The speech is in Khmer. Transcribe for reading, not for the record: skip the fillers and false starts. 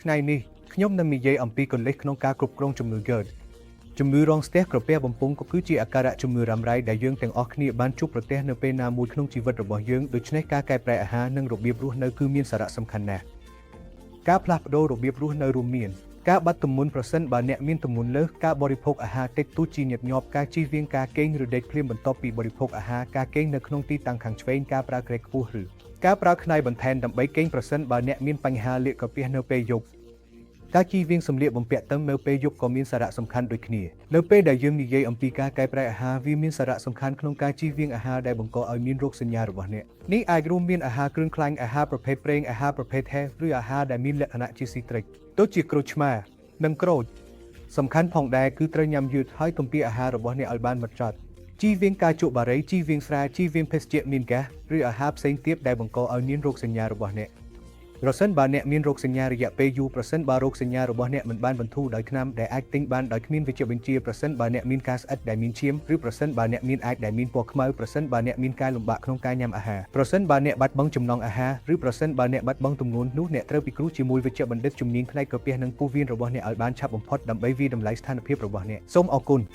ថ្ងៃនេះខ្ញុំនឹងនិយាយអំពីគន្លឹះក្នុងការគ្រប់គ្រងជំងឺ GERD ជំងឺរងស្ទះក្រពះបំពង់ក៏គឺជាអាការៈជំងឺរ៉ាំរ៉ៃដែលយើងទាំងអស់គ្នាបានជួបប្រទះនៅពេលណាមួយក្នុងជីវិតរបស់យើងដូច្នេះការកែប្រែអាហារនិងរបៀបរស់នៅគឺមានសារៈសំខាន់ណាស់ការផ្លាស់ប្ដូររបៀបរស់នៅរួមមានការបាត់ទម្ងន់ប្រសិនបើអ្នកមានទម្ងន់លើសការបរិភោគអាហារតិចតួចជាញឹកញាប់ការជៀសវាងការគេងឬដេកភ្លាមបន្ទាប់ពីបរិភោគអាហារការគេងនៅក្នុងទីតាំងខាងឆ្វេងការប្រើគ្រែខ្ពស់ឬការប្រើខ្នើយបន្ថែមដើម្បីគេងប្រសិនបើអ្នកមានបញ្ហាលាកក្រពះនៅពេលយប់ការជៀសវាងសម្លៀកបំពាក់តឹងនៅពេលយប់ក៏មានសារៈសំខាន់ដូចគ្នានៅពេលដែលយើងនិយាយអំពីការកែប្រែអាហារវាមានសារៈសំខាន់ក្នុងការជៀសវាងអាហារដែលបង្កឲ្យមានរោគសញ្ញារបស់អ្នកនេះអាចរួមមានអាហារគ្រឿងខ្លាញ់អាហារប្រភេទប្រេងអាហារប្រភេទហេសឬអាហារដែលមានលក្ខណៈជាស៊ីត្រិកដូចជាក្រូចឆ្មានិងក្រូចសំខាន់ផងដែរគឺត្រូវញ៉ាំយឺតហើយទំពាអាហាររបស់អ្នកឲ្យបានម៉ត់ចត់ជៀសវាងការជក់បារីជៀសវាងស្រាជៀសវាងភេសជ្ជៈមានហ្គាសឬអាហារផ្សេងទៀតដែលបង្កឲ្យមានរោគសញ្ញារបស់អ្នកប្រសិនបើអ្នកមានរោគសញ្ញារយៈពេលយូរប្រសិនបើរោគសញ្ញារបស់អ្នកមិនបានបន្ធូរដោយថ្នាំដែលអាចទិញបានដោយគ្មានវេជ្ជបញ្ជាប្រសិនបើអ្នកមានការស្អិតដែលមានឈាមឬប្រសិនបើអ្នកមានអាចដែលមានពណ៌ខ្មៅប្រសិនបើអ្នកមានការលំបាកក្នុងការញ៉ាំអាហារប្រសិនបើអ្នកបាត់បង់ចំណង់អាហារឬប្រសិនបើអ្នកបាត់បង់ទម្ងន់នោះអ្នកត្រូវពិគ្រោះជាមួយវេជ្ជបណ្ឌិតជំនាញផ្នែកក្រពះនិងពោះវៀនរបស់អ្នកឲ្យបានឆាប់បំផុតដើម្បីវាយតម្លៃស្ថានភាពរបស់អ្នកសូមអរគុណ។